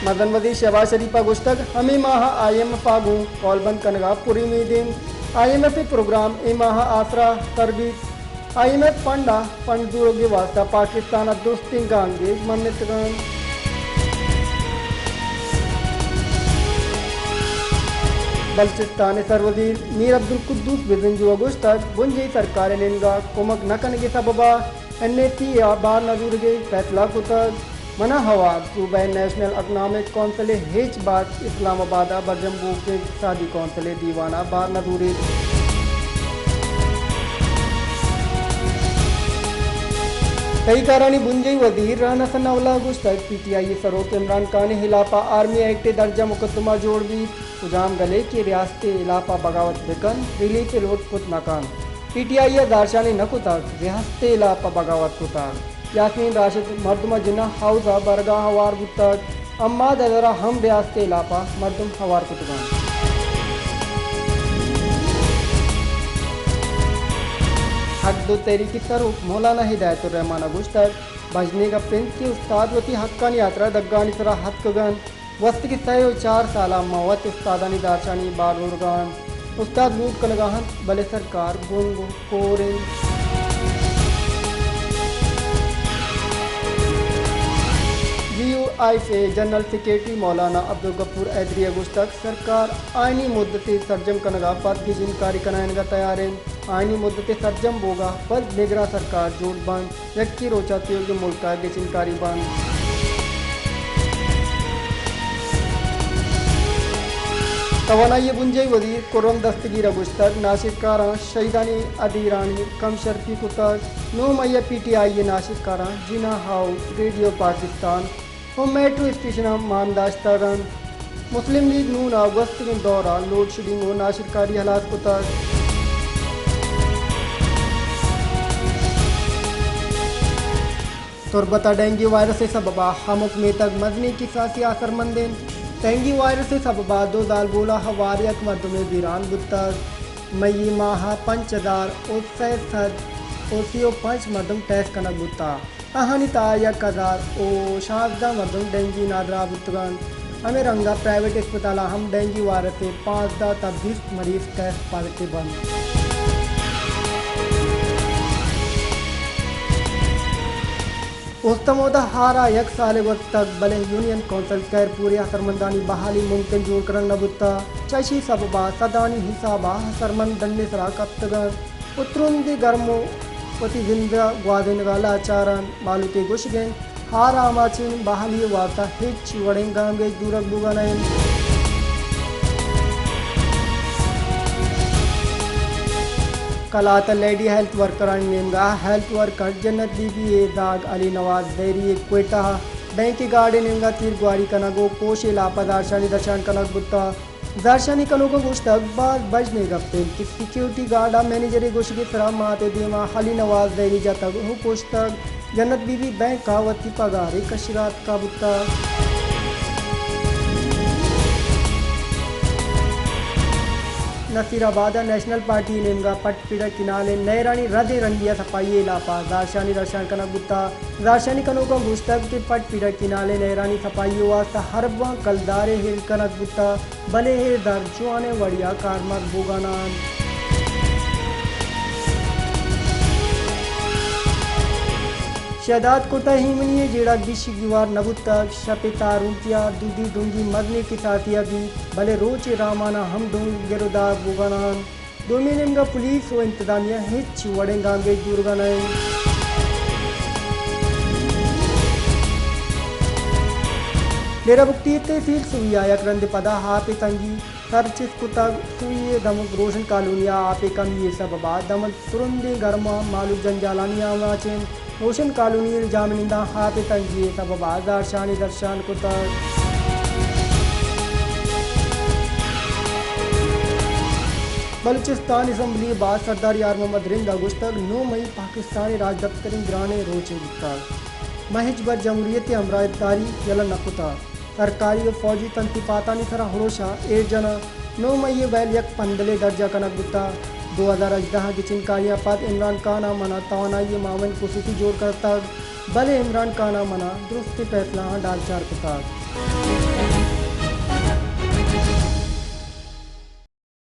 مزن وزیر شہباز شریف ء گوشتگ، ہمے ماہ ء آئی ایم ایف ء گوں کول بند کنگ ء پر امید انت۔ آئی ایم ایف ء پروگرام اے ماہ ء آسرا سر بیت۔ آئی ایم ایف فنڈ ء فنڈ زورگ ء واستہ پاکستان ء درستیں گامگیج منتگ انت۔ بلوچستان ء سروزیر میر عبدالقدوس بزنجو ء گوشتگ، بنجاہی سرکار ء نیمگ ء کمک نہ کنگ ء سبب ء این ایف سی ء بار نہ زورگ ء فیصلہ کتگ۔ من ء ہوار صوبہ ء نیشنل اکنامک کونسل ء ہچ بار اسلام آباد ء برجم بوگ ء اقتصادی کونسل ء دیوان ء بار نہ زوریت۔ تہی کارانی بنجاہی وزیر رانا ثناء اللہ ء گوشتگ، پی ٹی آئی ء سروک عمران خان ء ہلاپ ء آرمی ایکٹ ء درج ء مقدمہ جوڑ بیت۔ کجام گلے کہ ریاست ء ہلاپ ء بغاوت بہ کنت، ریلیف ء لوٹ کت نہ کنت۔ پی ٹی آئی ء زہرشانی نہ کتگ، ریاست ء ہلاپ ء بغاوت کتگ۔ یاسمین راشد مردم ء جناح ہاؤس ء برگ ء ہوار بوتگ، اما ددر ء ہم ریاست ء ہلاپ ء مردم ہوار کتگ انت۔ حق دو تحریک ء سروک مولانا ہدایت الرحمان ء گوشتگ، بژن ء گپ انت کہ استاد وتی حقانی ہاترا دگانی سرا ہتکگ انت۔ گوستگیں سئے ءُ چار سال ءَ ما وت استادانی زہرشانی بار زورگ ءَ ایں۔ استاد لوٹ کنگ ءَ اَنت، بلے سرکار گنگ ءُ کور اِنت۔ جی یو آئی ءِ جنرل سیکرٹری مولانا عبدالغفور حیدری ءَ گوشتگ، سرکار آئینی مدت ءِ سرجم کنگ ءَ پد گچین کاری کنائینگ ءَ تیار اِنت۔ آئینی مدت ءِ سرجم بوگ ءَ پد نگراں سرکار جوڑ بنت۔ یکے روچ ءَ تیوگیں ملک ءَ گچین کاری بنت۔ توانائی ءِ بنجاہی وزیر خرم دستگیر ءَ گوشتگ، ناشرکاراں شہیدانی ادیرانی کم شرپی کتگ۔ نو مئی ءَ پی ٹی آئی ءِ ناشرکاراں جناح ہاؤس، ریڈیو پاکستان ءُ میٹرو اسٹیشناں مان داشتگ اَنت۔ مسلم لیگ نون ءَ گوستگیں دور ءَ لوڈشیڈنگ ءُ ناشرکاری ہلاس کتگ۔ تربت ءَ ڈینگی وائرس ءِ سبب ءَ ہمک میتگ مزنیں کساسے ءَ اثرمند اِنت۔ ڈینگی وائرس ءِ سبب ءَ دو زالبول ءَ ہوار یک مردمے بیران بوتگ۔ مئی ماہ ءَ پنچ ہزار ءُ سئے سد ءُ سی ءُ پنچ مردم ٹیسٹ کنگ بوتگ۔ آہانی تہا یک ہزار ءُ شانزدہ مردم ڈینگی نادراہ بوتگ اَنت۔ ہمے رنگ ءَ پرائیویٹ اسپتالاں ہم ڈینگی وائرس ءِ پانزدہ تا بیست مریض ٹیسٹ پازیٹیو اَنت۔ اوستہ مودہ ہار ءَ یک سالے گوستگ، بلے یونین کونسل خیرپور ءِ اثرمندانی بحالی ممکن جوڑ کنگ نہ بوتگ۔ چہ اشی سبب ءَ سدانی حساب ءَ اثرمند ڈن ءِ سرا کپتگ اَنت ءُ ترندیں گرم ءُ وتی زند ءِ گوازینگ ءَ لاچار اَنت۔ مہلوک ءِ گوشگ اِنت، ہار ءِ آماچیں بحالی ءِ واستہ ہچ وڑیں گامگیج زورگ بوگ ءَ نہ اِنت۔ کلات ءَ لیڈی ہیلتھ ورکرانی نیمگ ءَ ہیلتھ ورکر جنت بی بی ءِ زاگ علی نواز زہری ءِ کوئٹہ ءَ بینک ءِ گارڈ ءِ نیمگ ءَ تیر گواری کنگ ءُ کوش ءِ ہلاپ ءَ زہرشانی درشان کنگ بوتگ۔ زہرشانی کنوکاں گوشتگ، باز بژنیں گپ اِنت کہ سیکیورٹی گارڈ ءَ مینیجر ءِ گوشگ ءِ سرا مات ءِ دیم ءَ علی نواز زہری جتگ ءُ کشتگ۔ جنت بی بی بینک ءَ وتی پگار ءِ کش ءَ را اتکگ بوتگ۔ نصیر آباد ءَ نیشنل پارٹی ءِ نیمگ ءَ پٹ پیڑک کینال ءِ نہرانی رد ءِ رنڈی ءَ صفائی ءِ ہلاپ ءَ زہرشانی درشان کنگ بوتگ۔ زہرشانی کنوکاں گوشتگ کہ پٹ پیڑک کینال ءِ نہرانی صفائی ءِ واستہ ارباں کلدارے ہیل کنگ بوتگ، بلے اے زر جوانیں وڑے ءَ کارمرز بوگ ءَ نہ اَنت۔ شہداد کوٹ ءَ ایمنی ءِ جیڑہ گیشی گیوار نہ بوتگ۔ شپ ءِ تارونکی ءَ دودی ڈونگی مزنیں کساسے ءَ بیت، بلے روچ ءِ رامان ءَ ہم ڈونگ گر ءُ دار بوگ ءَ نہ اَنت۔ دومی نیمگ ءَ پولیس ءُ انتظامیہ ہچ وڑیں گامگیج زورگ ءَ نہ اِنت۔ ڈیرہ بگٹی ءِ تحصیل سوئی ءَ یک رندے پدا آپ ءِ تنگی سر چست کتگ۔ سوئی ءِ دمگ روشن کالونی ءَ آپ ءِ کمی ءِ سبب ءَ دمگ ترندیں گرم ءَ مہلوک جنجالانی آماچ اِنت۔ روشن کالونی ءِ جاہمننداں آپ ءِ تنگی ءِ سبب ءَ زہرشانی درشان کتگ۔ بلوچستان اسمبلی ءِ باسک سردار یار محمد رند ءَ گوشتگ، نو مئی پاکستان ءِ راجدپتریں گرانیں روچے بوتگ۔ ما ہچبر جمہوریت ءِ ہمراہداری یلہ نہ کتگ۔ سرکاری ءُ فوجی تنصیفاتانی سرا ہروش ءَ ایر جناں۔ نو مئی ءِ ویل یک پندلے درجہ کنگ بوتگ۔ دو ہزار ہژدہ ءَ گچین کاریاں پد عمران خان ءَ من ءَ توانائی ءِ معاون خصوصی جوڑ کرتگ، بلے عمران خان ءَ من ءَ درستیں پیسلہاں ڈالچار کتگ۔